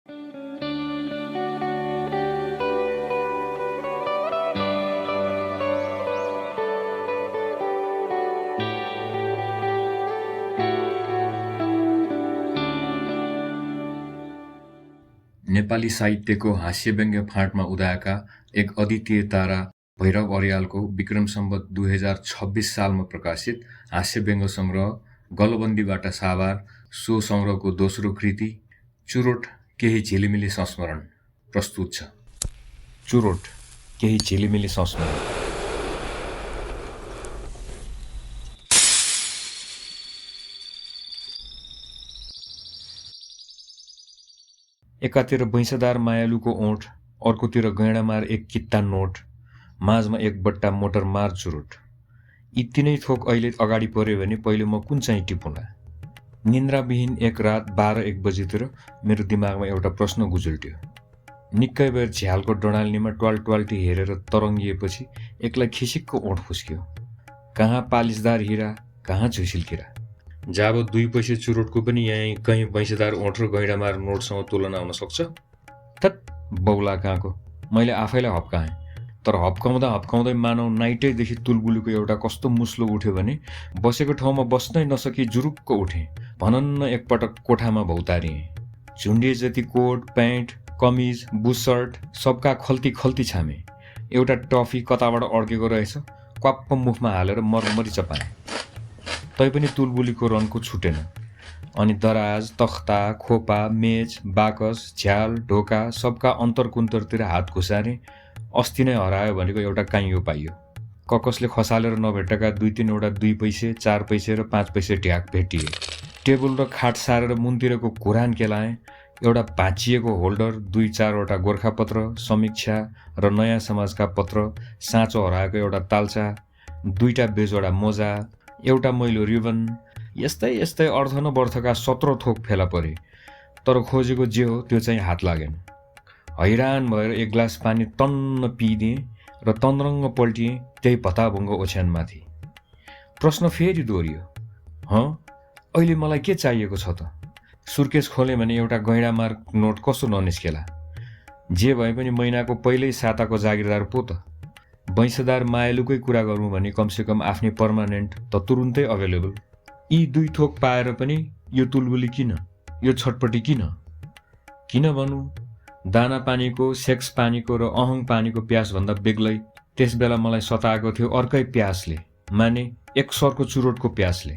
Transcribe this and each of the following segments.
नेपाली साहित्यको हास्यव्यङ्ग्य फाँटमा उदाएका एक अद्वितीय तारा भैरव अर्यालको विक्रम सम्वत 2026 सालमा प्रकाशित हास्यव्यङ्ग्य सङ्ग्रह गलबन्दीबाट साभार सो सङ्ग्रहको दोस्रो कृति चुरोट केही झिलिमिली संस्मरण प्रस्तुत छ। चुरोट केही झिलिमिली संस्मरण। एकातिर भैँसदार मायालुको ओठ, अर्कोतिर गैँडामार एक कित्ता नोट, माझमा एक बट्टा मोटर मार चुरोट। यी तीनै थोक अहिले अगाडि पर्यो भने पहिले म कुन चाहिँ टिपुला? निन्द्राविहीन एक रात 12-1 बजीतिर मेरो दिमागमा एउटा प्रश्न गुजुल्ट्यो। निकै बेर झ्यालको डडाल्नीमा ट्वाल्टी हेरेर तरङ्गिएपछि एकलाई खिसिक्क ओठ फुस्क्यो। कहाँ पालिसदार हिरा, कहाँ झुसिल किरा। जाब 2 पैसे चुरोटको पनि यहीँ कहीँ भैँसेदार ओठ र गैँडामार नोटसँग तुलना हुन सक्छ? थत् बौला कहाँको। मैले आफैलाई हप्काएँ। तर हप्काउँदै मानव नाइटैदेखि तुलबुलीको एउटा कस्तो मुस्लो उठ्यो भने बसेको ठाउँमा बस्नै नसकी जुरुक्क उठेँ। भनन्न एकपटक कोठामा भौतारिएँ। झुन्डिए जति कोट, प्यान्ट, कमिज, बुसर्ट सबका खल्ती छामे। एउटा टफी कताबाट अड्केको रहेछ, क्वाप्प मुखमा हालेर मरमरी चपाएँ। तैपनि तुलबुलीको रनको छुटेन। अनि दराज, तख्ता, खोपा, मेज, बाकस, झ्याल, ढोका सबका अन्तरकुन्तरतिर हात घुसारे। अस्ति नै हरायो भनेको एउटा काइयो पाइयो। ककसले खसालेर नभेटेका 2-3 वटा 2 पैसे, 4 पैसे र 5 पैसे ढ्याक भेटिए। टेबल र खाट सारेर मुन्तिरको घुरान केलाएँ। एउटा भाँचिएको होल्डर, 2-4 वटा गोर्खापत्र, समीक्षा र नयाँ समाजका पत्र, साँचो हराएको एउटा तालचा, 2टा बेजोडा मोजा, एउटा मैलो रिबन, यस्तै अर्थ न बर्थका 17 थोक फेला परे। तर खोजेको जे हो त्यो चाहिँ हात लागेन। हैरान भएर 1 ग्लास पानी तन्न पिइदिएँ र तन्द्रङ्ग पल्टिएँ त्यही भताभुङ्ग ओछ्यानमाथि। प्रश्न फेरि दोहोरियो। अहिले मलाई के चाहिएको छ त? सुर्केस खोलेँ भने एउटा गैँडामार नोट कसो ननिस्केला? जे भए पनि महिनाको पहिल्यै साताको जागिरदार पो त। भैँसेदार मायालुकै कुरा गरौँ भने कमसेकम आफ्नै पर्मानेन्ट त तुरुन्तै अभाइलेबल। यी 2 थोक पाएर पनि यो तुलबुली किन? यो छटपटी किन? किन भनौँ? दाना पानीको, सेक्स पानीको र अहङ पानीको प्यासभन्दा बेग्लै त्यस बेला मलाई सताएको थियो अर्कै प्यासले, माने एक सरको चुरोटको प्यासले।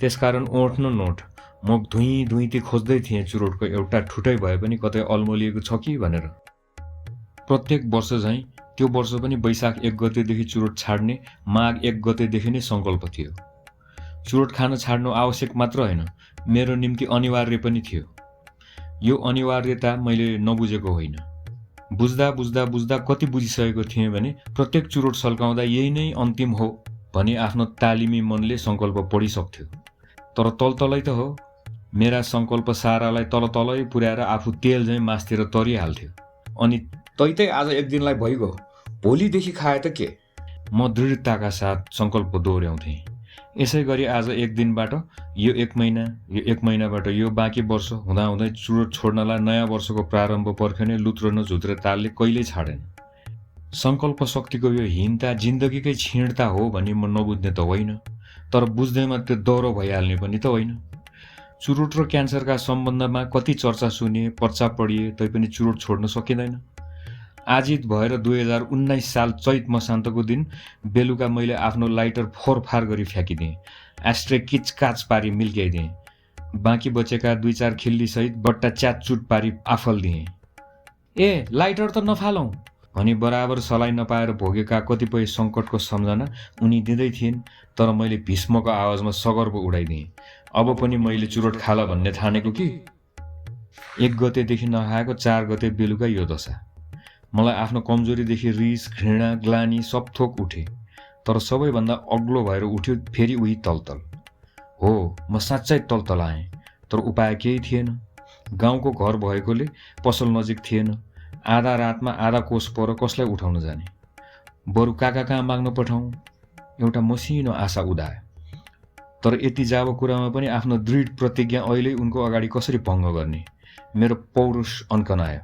त्यसकारण ओठ न नोट म धुइँ खोज्दै थिएँ चुरोटको एउटा ठुटै भए पनि कतै अल्मलिएको छ कि भनेर। प्रत्येक वर्ष झैँ त्यो वर्ष पनि वैशाख 1 गतेदेखि चुरोट छाड्ने माघ 1 गतेदेखि नै सङ्कल्प थियो। चुरोट खान छाड्नु आवश्यक मात्र होइन, मेरो निम्ति अनिवार्य पनि थियो। यो अनिवार्यता मैले नबुझेको होइन। बुझ्दा कति बुझिसकेको थिएँ भने प्रत्येक चुरोट सल्काउँदा यही नै अन्तिम हो भनी आफ्नो तालिमी मनले सङ्कल्प पढिसक्थ्यो। तर तलतलै त हो, मेरा सङ्कल्प सारालाई तलै पुर्याएर आफू तेल झैँ मासतिर तरिहाल्थ्यो। अनि तैतै आज एक दिनलाई भइगयो, भोलिदेखि खाए त के? म दृढताका साथ सङ्कल्प दोहोऱ्याउँथेँ। यसै गरी आज एक दिनबाट यो 1 महिना, यो 1 महिनाबाट यो बाँकी वर्ष हुँदाहुँदै चुरोट छोड्नलाई नयाँ वर्षको प्रारम्भ पर्खने लुत्रो न झुत्रे तालले कहिल्यै छाडेन। सङ्कल्प शक्तिको यो हीनता जिन्दगीकै क्षीणता हो भनी म नबुझ्ने त होइन, तर बुझ्दैमा त्यो दह्रो भइहाल्ने पनि त होइन। चुरोट र क्यान्सरका सम्बन्धमा कति चर्चा सुनिए, पर्चा पढिए, तैपनि चुरोट छोड्न सकिँदैन। आजित भएर 2019 साल चैत मसान्तको दिन बेलुका मैले आफ्नो लाइटर फोरफार गरी फ्याँकिदिएँ। एस्ट्रे किचकाच पारी मिल्क्याइदिएँ। बाँकी बचेका 2-4 खिल्लीसहित बट्टा च्याटचुट पारी आफल दिएँ। ए लाइटर त नफालौँ भनी बराबर सलाई नपाएर भोगेका कतिपय सङ्कटको सम्झना उनी दिँदै थिइन्, तर मैले भीष्मको आवाजमा सगर्व उडाइदिएँ। अब पनि मैले चुरोट खाला भन्ने ठानेको कि? 1 गतेदेखि नखाएको 4 गते बेलुका यो दशा। मलाई आफ्नो कमजोरीदेखि रिस, घृणा, ग्लानी सब थोक उठे। तर सबैभन्दा अग्लो भएर उठ्यो फेरि उही तलतल। हो, म साँच्चै तलतलाएँ, तर उपाय केही थिएन। गाउँको घर भएकोले पसल नजिक थिएन। आधा रातमा आधा कोस पर कसलाई उठाउन जाने? बरु काका कहाँ माग्न पठाउँ? एउटा मसिनो आशा उदायो। तर यति जाबो कुरामा पनि आफ्नो दृढ प्रतिज्ञा अहिले उनको अगाडि कसरी भङ्ग गर्ने? मेरो पौरुष अन्कन आयो।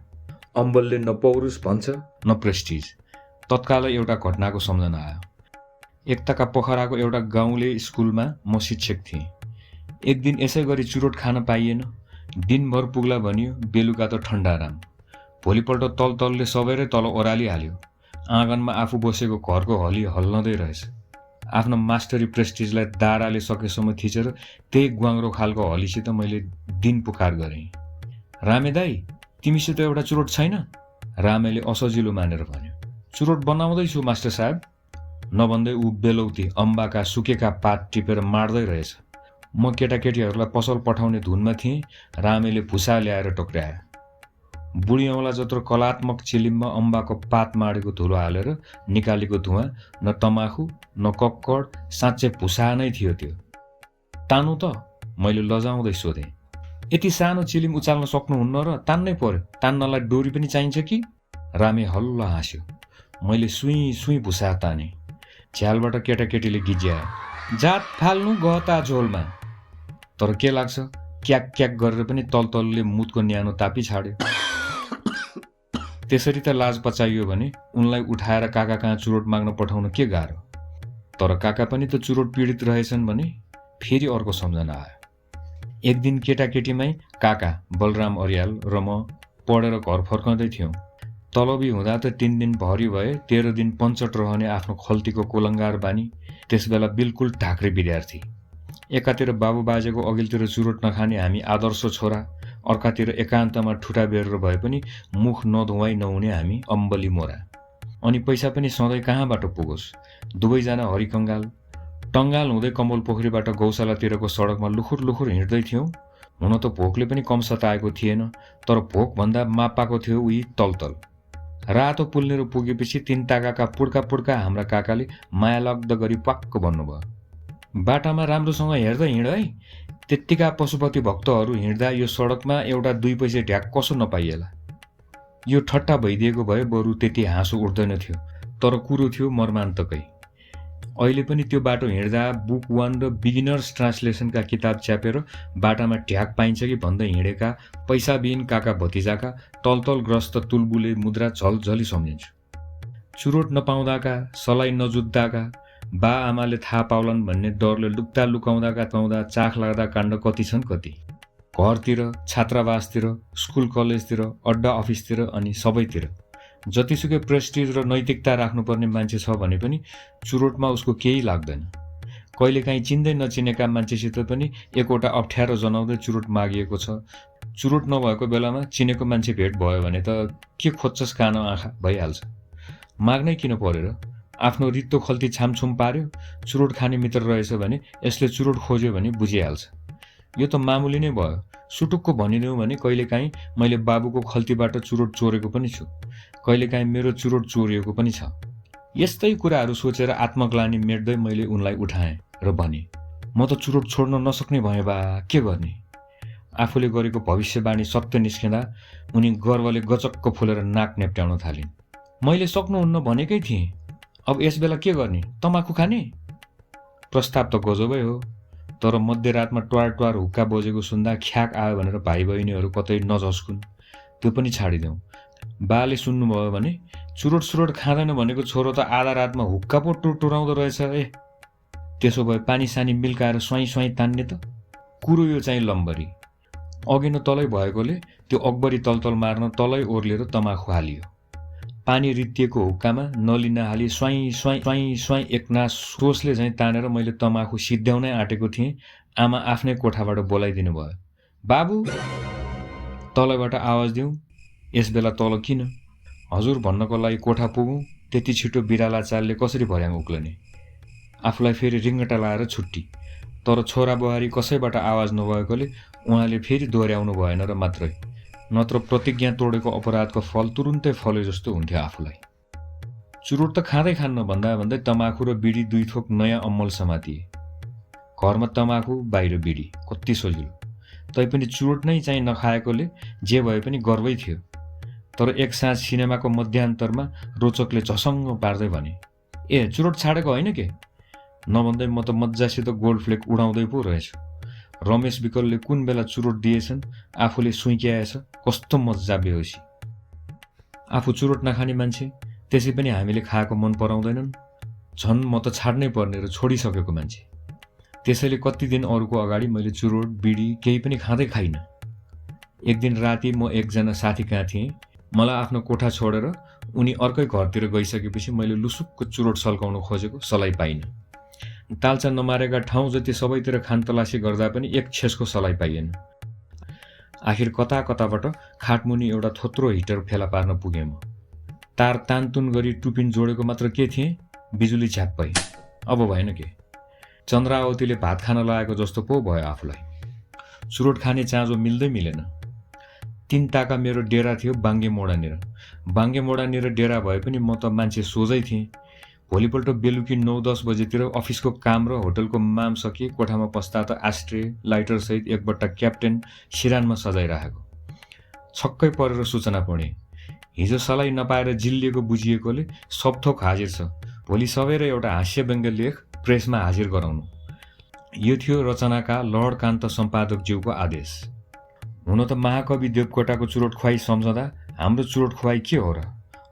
अम्बलले न पौरुष भन्छ न प्रेस्टिज। तत्कालै एउटा घटनाको सम्झना आयो। एकताका पोखराको एउटा गाउँले स्कुलमा म शिक्षक थिएँ। एक दिन यसै गरी चुरोट खान पाइएन। दिनभर पुग्ला भनियो, बेलुका त ठन्डाराम। भोलिपल्ट तलले सबैले तल ओह्रालिहाल्यो। आँगनमा आफू बसेको घरको हली हल्लँदै रहेछ। आफ्नो मास्टरी प्रेस्टिजलाई दाराले सकेसम्म थिचेर त्यही ग्वाङ्रो खालको हलीसित मैले दिन पुकार गरेँ। रामे दाई, तिमीसित एउटा चुरोट छैन? रामेले असजिलो मानेर भन्यो। चुरोट बनाउँदैछु मास्टर साहेब। नभन्दै ऊ बेलौती अम्बाका सुकेका पात टिपेर मार्दै रहेछ। म केटाकेटीहरूलाई पसल पठाउने धुनमा थिएँ। रामेले भुसा ल्याएर टोक्र्यायो। बुढी औँला जत्रो कलात्मक चिलिममा अम्बाको पात माडेको धुलो हालेर निकालेको धुवा न तमाखु न कक्कड, साँच्चै भुसा नै थियो त्यो। तानु त? मैले लजाउँदै सोधेँ। यति सानो चिलिम उचाल्न सक्नुहुन्न र तान्नै पर्यो? तान्नलाई डोरी पनि चाहिन्छ कि? रामे हल्ल हाँस्यो। मैले सुई सुई भुसा ताने। झ्यालबाट केटाकेटीले गिज्याए, जात फाल्नु गहता झोलमा। तर के लाग्छ, क्याक क्याक गरेर पनि तलले मुतको न्यानो तापी छाड्यो। त्यसरी त लाज पचाइयो भने उनलाई उठाएर काका कहाँ चुरोट माग्न पठाउन के गाह्रो। तर काका पनि त चुरोट पीडित रहेछन् भने फेरि अर्को सम्झना आयो। एक दिन केटाकेटीमै काका बलराम अर्याल र म पढेर घर फर्कँदै थियौँ। तलबी हुँदा त 3 दिन भरि भए, 13 दिन पञ्चट रहने आफ्नो खल्तीको कोलङ्गार बानी। त्यसबेला बिल्कुल ढाक्रे विद्यार्थी। एकातिर बाबु बाजेको अघिल्तिर चुरोट नखाने हामी आदर्श छोरा, अर्कातिर एकान्तमा ठुटा बेरेर भए पनि मुख नधुवाई नहुने हामी अम्बली मोरा। अनि पैसा पनि सधैँ कहाँबाट पुगोस्? दुवैजना हरिकङ्गाल। टङ्गाल हुँदै कमल पोखरीबाट गौशालातिरको सडकमा लुखुर लुखुर हिँड्दै थियौँ। हुन त भोकले पनि कम सताएको थिएन, तर भोकभन्दा मापाको थियो उही तलतल। रातो पुल्नेर पुगेपछि 3 ताकाका पुड्का पुड्का हाम्रा काकाले माया लाग्द गरी पाक्क भन्नुभयो, बाटामा राम्रोसँग हेर्दै हिँड है। त्यत्तिका पशुपति भक्तहरू हिँड्दा यो सडकमा एउटा 2 पैसे ढ्याक कसो नपाइएला। यो ठट्टा भइदिएको भए बरु त्यति हाँसो उठ्दैन थियो, तर कुरो थियो मर्मान्तकै। अहिले पनि त्यो बाटो हिँड्दा बुक 1 र बिगिनर्स ट्रान्सलेसनका किताब च्यापेर बाटामा ढ्याक पाइन्छ कि भन्दै हिँडेका पैसाविहीन काका भतिजाका तलग्रस्त तुलबुले मुद्रा झलझली सम्झिन्छु। चुरोट नपाउँदाका, सलाई नजुत्दाका, बा आमाले थाहा पाउलान् भन्ने डरले लुक्दा लुकाउँदाका पाउँदा चाख लाग्दा काण्ड कति छन् कति। घरतिर, छात्रावासतिर, स्कुल कलेजतिर, अड्डा अफिसतिर अनि सबैतिर जतिसुकै प्रेस्टिज र नैतिकता राख्नुपर्ने मान्छे छ भने पनि चुरोटमा उसको केही लाग्दैन। कहिलेकाहीँ चिन्दै नचिनेका मान्छेसित पनि एकवटा अप्ठ्यारो जनाउँदै चुरोट मागिएको छ। चुरोट नभएको बेलामा चिनेको मान्छे भेट भयो भने त के खोज्छस् कानो आँखा भइहाल्छ। माग्नै किन परेर? आफ्नो रित्तो खल्ती छामछुम पार्यो, चुरोट खाने मित्र रहेछ भने यसले चुरोट खोज्यो भने बुझिहाल्छ। यो त मामुली नै भयो। सुटुक्क भनिदिउँ भने कहिलेकाहीँ मैले बाबुको खल्तीबाट चुरोट चोरेको पनि छु, कहिलेकाहीँ मेरो चुरोट चोरिएको पनि छ। यस्तै कुराहरू सोचेर आत्मग्लानी मेट्दै मैले उनलाई उठाएँ र भने, म त चुरोट छोड्न नसक्ने भएँ बा, के गर्ने? आफूले गरेको भविष्यवाणी सत्य निस्किँदा उनी गर्वले गचक्क फुलेर नाक नेप्ट्याउन थालिन्। मैले सक्नुहुन्न भनेकै थिएँ, अब यसबेला के गर्ने? तमाखु खाने? प्रस्ताव त गजबै हो, तर मध्यरातमा ट्वार हुक्का बजेको सुन्दा ख्याक आयो भनेर भाइ बहिनीहरू कतै नझस्कुन्, त्यो पनि छाडिदेऊ। बाले सुन्नुभयो भने चुरोट खाँदैन भनेको छोरो त आधा रातमा हुक्का पो टुराउँदो रहेछ। त्यसो भए पानी सानी मिल्काएर स्वाई स्वाई तान्ने त? कुरो यो चाहिँ लम्बरी। अघि न तलै भएकोले त्यो अकबरी तलतल मार्न तलै ओर्लेर तमाखु हालियो। पानी रित्तिएको हुक्कामा नली नहाली स्वाई स्वाई स्वाई स्वाई एकनास सोचले झैँ तानेर मैले तमाखु सिद्ध्याउनै आँटेको थिएँ। आमा आफ्नै कोठाबाट बोलाइदिनु भयो। बाबु! तलबाट आवाज दिउँ। यसबेला तल किन? हजुर भन्नको लागि कोठा पुगौँ, त्यति छिटो बिराला चालले कसरी भर्याङ उक्लने? आफूलाई फेरि रिङ्गटा लाएर छुट्टी। तर छोरा बुहारी कसैबाट आवाज नभएकोले उहाँले फेरि दोहोऱ्याउनु भएन र मात्रै, नत्र प्रतिज्ञा तोडेको अपराधको फल तुरुन्तै फले जस्तो हुन्थ्यो आफूलाई। चुरोट त खाँदै खान्न भन्दै तमाखु र बिडी 2 थोक नयाँ अम्मल समातिए। घरमा तमाखु, बाहिर बिडी, कति सजिलो। तैपनि चुरोट नै चाहिँ नखाएकोले जे भए पनि गर्वै थियो। तर एक साँझ सिनेमाको मध्यान्तरमा रोचकले झसङ्ग पार्दै भने, ए चुरोट छाडेको होइन के? नभन्दै म त मजासित गोल्ड फ्लेक उडाउँदै पो रहेछु। रमेश विकलले कुन बेला चुरोट दिएछन् आफूले सुइक्याएछ, कस्तो मजा बेहोसी। आफू चुरोट नखाने मान्छे, त्यसै पनि हामीले खाएको मन पराउँदैनन्। झन् म त छाड्नै पर्ने र छोडिसकेको मान्छे। त्यसैले कति दिन अरूको अगाडि मैले चुरोट बिडी केही पनि खाँदै खाइनँ। एक दिन राति म एकजना साथी कहाँ थिएँ। मलाई आफ्नो कोठा छोडेर उनी अर्कै घरतिर गइसकेपछि मैले लुसुक्क चुरोट सल्काउन खोजेको, सलाई पाइनँ। तालचा नमारेका ठाउँ जति सबैतिर खानतलासी गर्दा पनि एक छेसको सलाई पाइएन। आखिर कता कताबाट खाटमुनि एउटा थोत्रो हिटर फेला पार्न पुगेँ म। तार तानतुन गरी टुपिन जोडेको मात्र के थिएँ, बिजुली झ्याप्पै। अब भएन के। चन्द्रावतीले भात खान लागेको जस्तो पो भयो आफूलाई। चुरोट खाने चाँजो मिल्दै मिलेन। 3 ताका मेरो डेरा थियो बाङ्गे मोडानिर। बाङ्गे मोडानिर डेरा भए पनि म त मान्छे सोझै थिएँ। भोलिपल्ट बेलुकी 9-10 बजेतिर अफिसको काम र होटलको माम सकिए कोठामा पस्दा त आस्ट्रे लाइटरसहित एक बट्टा क्याप्टेन सिरानमा सजाइराखेको। छक्कै परेर सूचना पढेँ। हिजो सलाई नपाएर जिल्लिएको बुझिएकोले सब थोक हाजिर छ। भोलि सबेर एउटा हास्य व्यङ्ग्य लेख प्रेसमा हाजिर गराउनु। यो थियो रचनाका लहरकान्त सम्पादकज्यूको आदेश। हुन त महाकवि देवकोटाको चुरोट खुवाई सम्झँदा हाम्रो चुरोट खुवाई के हो र?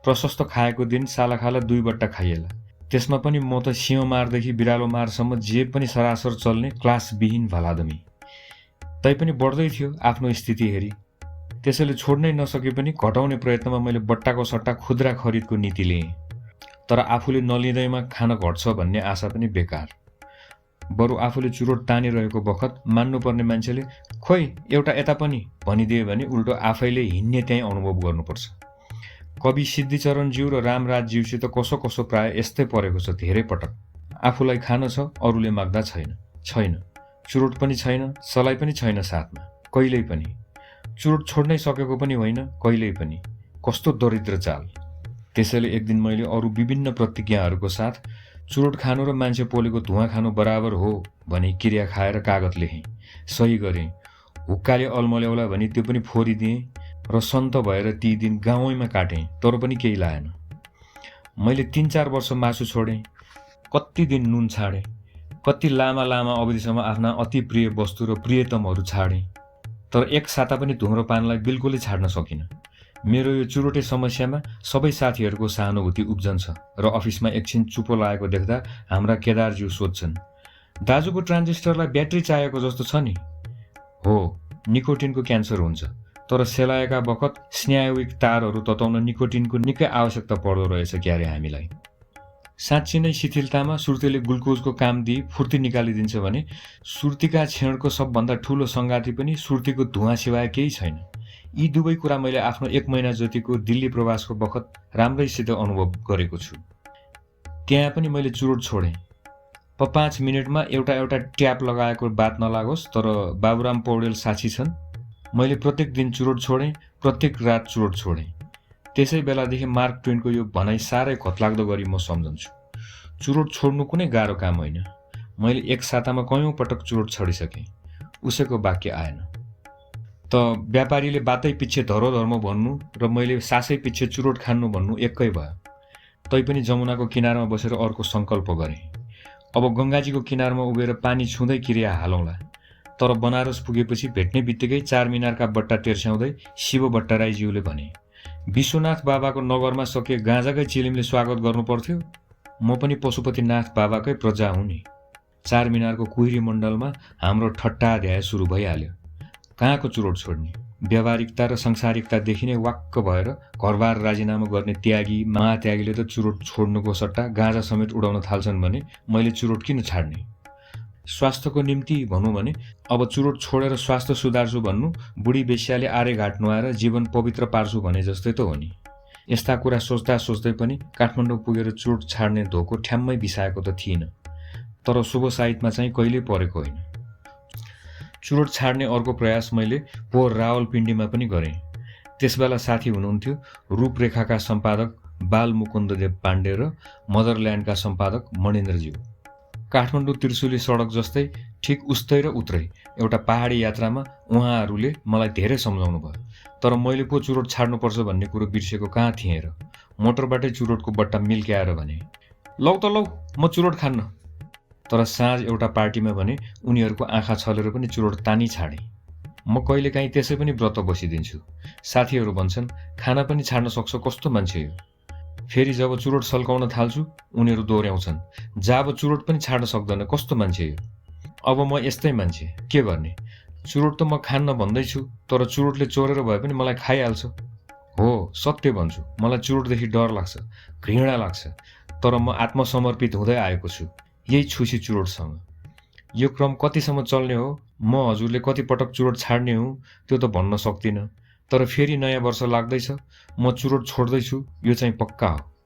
प्रशस्त खाएको दिन सालाखाला 2 बट्टा खाइएला। त्यसमा पनि म त सिंहमारदेखि बिरालोमारसम्म जे पनि सरासर चल्ने क्लासविहीन भलादमी। तैपनि बढ्दै थियो आफ्नो स्थिति हेरी। त्यसैले छोड्नै नसके पनि घटाउने प्रयत्नमा मैले बट्टाको सट्टा खुद्रा खरिदको नीति लिएँ। तर आफूले नलिँदैमा खान घट्छ भन्ने आशा पनि बेकार। बरु आफूले चुरोट तानिरहेको बखत मान्नुपर्ने मान्छेले खोइ एउटा यता पनि भनिदिए भने उल्टो आफैले हिँड्ने त्यहीँ अनुभव गर्नुपर्छ। कवि सिद्धिचरणज्यू र रामराजज्यूसित कसो कसो प्राय यस्तै परेको छ धेरै पटक। आफूलाई खान छ, अरूले माग्दा छैन। चुरोट पनि छैन, सलाई पनि छैन साथमा, कहिल्यै पनि। चुरोट छोड्नै सकेको पनि होइन, कहिल्यै पनि। कस्तो दरिद्र चाल। त्यसैले एक दिन मैले अरू विभिन्न प्रतिज्ञाहरूको साथ चुरोट खानु र मान्छे पोलेको धुवाँ खानु बराबर हो भनी क्रिया खाएर कागत लेखेँ। सही गरेँ। हुक्काले अल्मल्याउला भनी त्यो पनि फोरिदिएँ र सन्त भएर ती दिन गाउँमा काटेँ, तर पनि केही लाएन। मैले 3-4 वर्ष मासु छोडेँ, कति दिन नुन छाडेँ, कति लामा लामा अवधिसम्म आफ्ना अति प्रिय वस्तु र प्रियतमहरू छाडेँ, तर एक साता पनि धुम्रपानलाई बिल्कुलै छाड्न सकिनँ। मेरो यो चुरोटे समस्यामा सबै साथीहरूको सहानुभूति उब्जन्छ र अफिसमा एकछिन चुपो लागेको देख्दा हाम्रा केदारज्यू सोध्छन्, दाजुको ट्रान्जिस्टरलाई ब्याट्री चाहिएको जस्तो छ नि? हो, निकोटिनको क्यान्सर हुन्छ, तर सेलाएका बखत स्न्यायोविक तारहरू तताउन निकोटिनको निकै आवश्यकता पर्दो रहेछ क्यारे हामीलाई। साँच्ची नै शिथिलतामा सुर्तीले ग्लुकोजको काम दिई फुर्ती निकालिदिन्छ भने सुर्तीका छेडको सबभन्दा ठूलो सङ्गाती पनि सुर्तीको धुवाँ सिवाय केही छैन। यी दुवै कुरा मैले आफ्नो 1 महिना जतिको दिल्ली प्रवासको बखत राम्रैसित अनुभव गरेको छु। त्यहाँ पनि मैले चुरोट छोडेँ। 5 मिनटमा एउटा ट्याप लगाएको बात नलागोस्, तर बाबुराम पौडेल साक्षी छन्। मैले प्रत्येक दिन चुरोट छोडेँ, प्रत्येक रात चुरोट छोडेँ। त्यसै बेलादेखि मार्क ट्वेनको यो भनाइ साह्रै घतलाग्दो गरी म सम्झन्छु। चुरोट छोड्नु कुनै गाह्रो काम होइन। मैले एक सातामा कयौं पटक चुरोट छोडिसकेँ। उसैको वाक्य आएन। त व्यापारीले बातै पिच्छे धरोधर्म भन्नु र मैले सासै पिच्छे चुरोट खान्नु भन्नु एकै भयो। तैपनि जमुनाको किनारमा बसेर अर्को सङ्कल्प गरेँ। अब गङ्गाजीको किनारमा उभिएर पानी छुँदै क्रिया हालौँला। तर बनारस पुगेपछि भेट्ने बित्तिकै 4 मिनारका बट्टा तेर्स्याउँदै शिव भट्टराईज्यूले भने, विश्वनाथ बाबाको नगरमा सके गाँजाकै चिलिमले स्वागत गर्नु पर्थ्यो। म पनि पशुपतिनाथ बाबाकै प्रजा हुँ नि। 4 मिनारको कुहिरी मण्डलमा हाम्रो ठट्टाध्याय सुरु भइहाल्यो। कहाँको चुरोट छोड्ने? व्यावहारिकता र संसारिकतादेखि नै वाक्क भएर घरबार राजीनामा गर्ने त्यागी महात्यागीले त चुरोट छोड्नुको सट्टा गाँजा समेत उडाउन थाल्छन् भने मैले चुरोट किन छाड्ने? स्वास्थ्यको निम्ति भनौँ भने अब चुरोट छोडेर स्वास्थ्य सुधार्छु भन्नु बुढी बेस्याले आरे घाट नुहाएर जीवन पवित्र पार्छु भने जस्तै त हो नि। यस्ता कुरा सोच्दा सोच्दै पनि काठमाडौँ पुगेर चुरोट छाड्ने धोको ठ्याम्मै बिसाएको त थिइनँ, तर शुभ साहित्यमा चाहिँ कहिल्यै परेको होइन। चुरोट छाड्ने अर्को प्रयास मैले पोहोर रावलपिण्डीमा पनि गरेँ। त्यसबेला साथी हुनुहुन्थ्यो रूपरेखाका सम्पादक बालमुकुन्ददेव पाण्डे र मदरल्यान्डका सम्पादक मणिन्द्रज्यू। काठमाडौँ त्रिशुली सडक जस्तै ठिक उस्तै र उत्रै एउटा पहाडी यात्रामा उहाँहरूले मलाई धेरै सम्झाउनु भयो, तर मैले पो चुरोट छाड्नुपर्छ भन्ने कुरो बिर्सेको कहाँ थिएँ र। मोटरबाटै चुरोटको बट्टा मिल्क्याएर भने, लौ त लौ, म चुरोट खान्न। तर साँझ एउटा पार्टीमा भने उनीहरूको आँखा छलेर पनि चुरोट तानी छाडे। म कहिलेकाहीँ त्यसै पनि व्रत बसिदिन्छु। साथीहरू भन्छन्, खाना पनि छाड्न सक्छ कस्तो मान्छे यो। फेरि जब चुरोट सल्काउन थाल्छु उनीहरू दोहोऱ्याउँछन्, जाब चुरोट पनि छाड्न सक्दैन कस्तो मान्छे यो। अब म यस्तै मान्छे, के गर्ने। चुरोट त म खान्न भन्दैछु, तर चुरोटले चोरेर भए पनि मलाई खाइहाल्छ। हो, सत्य भन्छु, मलाई चुरोटदेखि डर लाग्छ, घृणा लाग्छ, तर म आत्मसमर्पित हुँदै आएको छु यही छुसी चुरोटसँग। यो क्रम कतिसम्म चल्ने हो, म हजुरले कति पटक चुरोट छाड्ने हुँ, त्यो त भन्न सक्दिनँ। तर फेरि नयाँ वर्ष लाग्दैछ, म चुरोट छोड्दैछु, यो चाहिँ पक्का हो।